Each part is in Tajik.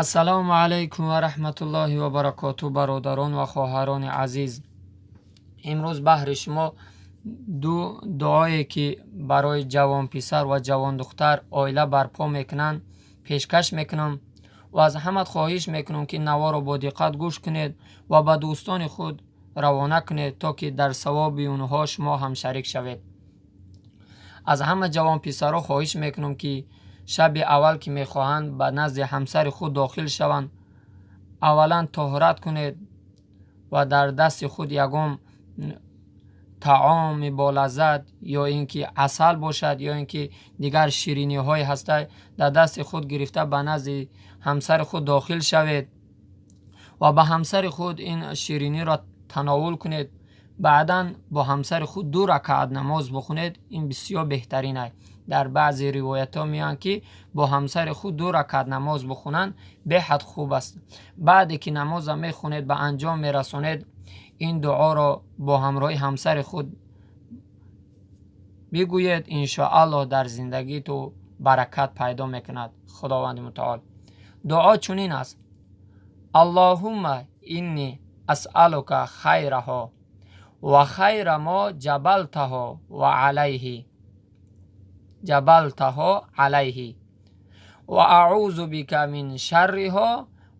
Ассалому алайкум ва раҳматуллоҳи ва баракоту, бародарон ва хоҳарони азиз. Имрӯз баҳри шумо ду дуое, ки барои ҷавонписар ва ҷавондухтар оила барпо мекунанд, пешкаш мекунам ва аз ҳамат хоҳиш мекунам, ки наворо бо диққат гӯш кунед ва ба дӯстони худ равона кунед, то ки дар савоби онҳо шумо ҳам шарик шавед. Аз ҳама ҷавонписарҳо хоҳиш мекунам, ки шаби аввал, ки мехоҳанд ба назди ҳамсари худ дохил шаванд, аввалан тоҳорат кунед ва дар дасти худ ягон таоми болаззат ё ин ки асал бошад, ё ин ки дигар шириниҳое ҳаста, дар дасти худ гирифта ба назди ҳамсари худ дохил шавед ва ба ҳамсари худ ин шириниро тановул кунед. Баъдан бо ҳамсари худ ду ракаат намоз бихонед. Ин бисёр беҳтарин аст. Дар баъзе ривоятҳо меоянд, ки бо ҳамсари худ ду ракаат намоз бихонанд, беҳад хуб аст. Баъде ки намоза мехонед, ба анҷом мерасонед, ин дуоро бо ҳамроҳи ҳамсари худ бигӯед. Иншоаллоҳ, дар зиндагии ту баракат пайдо мекунад Худованди Мутаол. Дуо чунин аст: Аллоҳумма инни асъалука хайраҳо ва хайра мо ҷабалтаҳо ва алайҳи ҷабалтаҳо алайҳи ва аъузу бика мин шарриҳо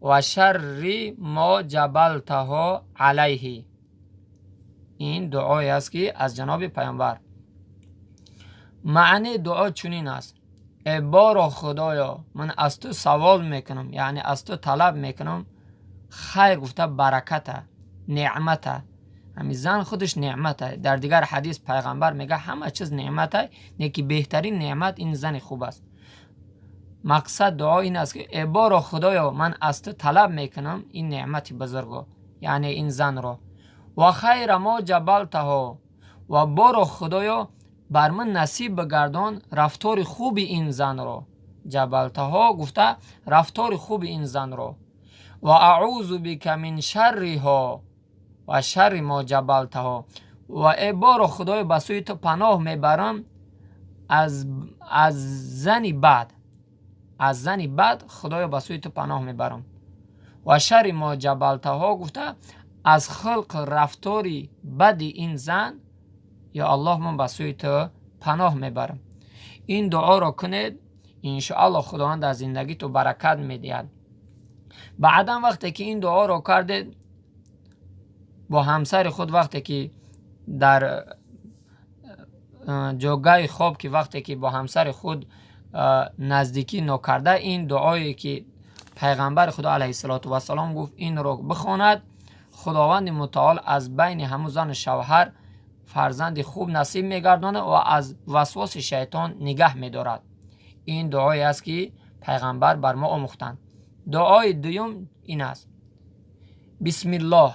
ва шарри мо ҷабалтаҳо алайҳи. Ин дуое аст, ки аз ҷаноби Паёмбар. Маънии дуо чунин аст: э боро Худоё, ман аз ту савол мекунам, яъне аз ту талаб мекунам. Хайр гуфта бараката, неъмата. Ҳами зан худаш неъмата. Дар дигар ҳадис Пайғамбар мега: «Ҳама чиз неъмата, не ки беҳтарин неъмат ин зани хуб аст». Мақсад дуо ин аст, ки э боро Худоё, ман аз ту талаб мекунам ин неъмати бузурго, яъне ин занро, ва хайра мо ҷабалтаҳо, ва боро Худоё, бар ман насиб бигардон рафтори хуби ин занро. Ҷабалтаҳо гуфта рафтори хуби ин занро. Ва аъузу бика мин шарриҳо ва шарри мо ҷабалтаҳо, ва э боро Худоё, ба сӯи ту паноҳ мебарам аз зани бад, аз зани бад, Худоё, ба сӯи ту паноҳ мебарам. Ва шарри мо ҷабалтаҳо гуфта аз хулқ, рафтори бади ин зан, ё Аллоҳ, ман ба сӯи ту паноҳ мебарам. Ин дуоро кунед, иншоаллоҳ, Худованд дар зиндагӣ ту баракат медиҳад. Баъдан вақте ки ин дуоро кардед бо ҳамсари худ, вақте ки дар ҷогаи хоб, ки вақте ки бо ҳамсари худ наздикӣ нокарда, ин дуое ки Пайғамбари Худо алайҳиссалоту вассалом гуфт, инро бихонад, Худованди Мутаол аз байни ҳамун зану шавҳар фарзанди хуб насиб мегардонад ва аз васвоси шайтон нигаҳ медорад. Ин дуое аст, ки Пайғамбар бар мо омӯхтанд. Дуои дуюм ин аст: Бисмиллоҳ,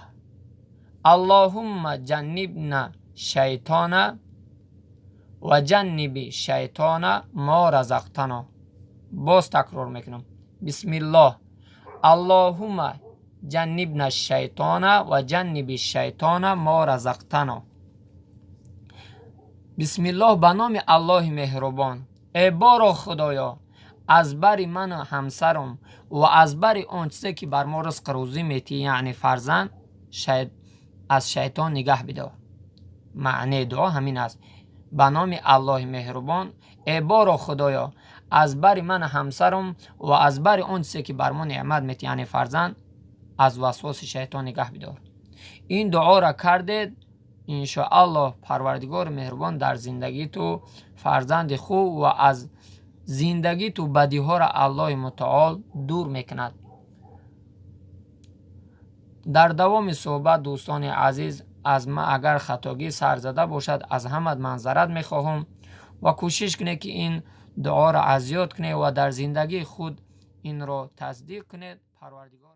аллоҳумма ҷаннибна шайтона ва ҷанниби шайтона мо разақтано. Боз такрор мекунам: Бисмиллоҳ, аллоҳумма ҷаннибна шайтона ва ҷанниби шайтона мо разақтано. Бисмиллоҳ, ба номи Аллоҳи меҳрубон. Э боро Худоё, аз бари ману ҳамсарам ва аз бари он чизе ки бар мо ризқ рӯзӣ метиҳӣ, яъне фарзанд, аз шайтон нигаҳ бидор. Маънии дуо ҳамин аст: ба номи Аллоҳи меҳрубон, э боро Худоё, аз бари ману ҳамсарам ва аз бари он чизе ки бар мо неъмат метиҳӣ, яъне фарзанд, аз васвоси шайтон нигаҳ бидор. Ин дуоро кардед, иншоаллоҳ, Парвардигори меҳрубон дар зиндагии ту фарзанди хуб ва аз зиндагии ту бадиҳоро Аллоҳи Мутаол дур мекунад. Дар давоми суҳбат, дӯстони азиз, аз ман агар хатогӣ сар зада бошад, аз ҳамат маъзарат мехоҳам ва кӯшиш кунед, ки ин дуоро аз ёд кунед ва дар зиндагии худ инро тасдиқ кунед. Парвардигор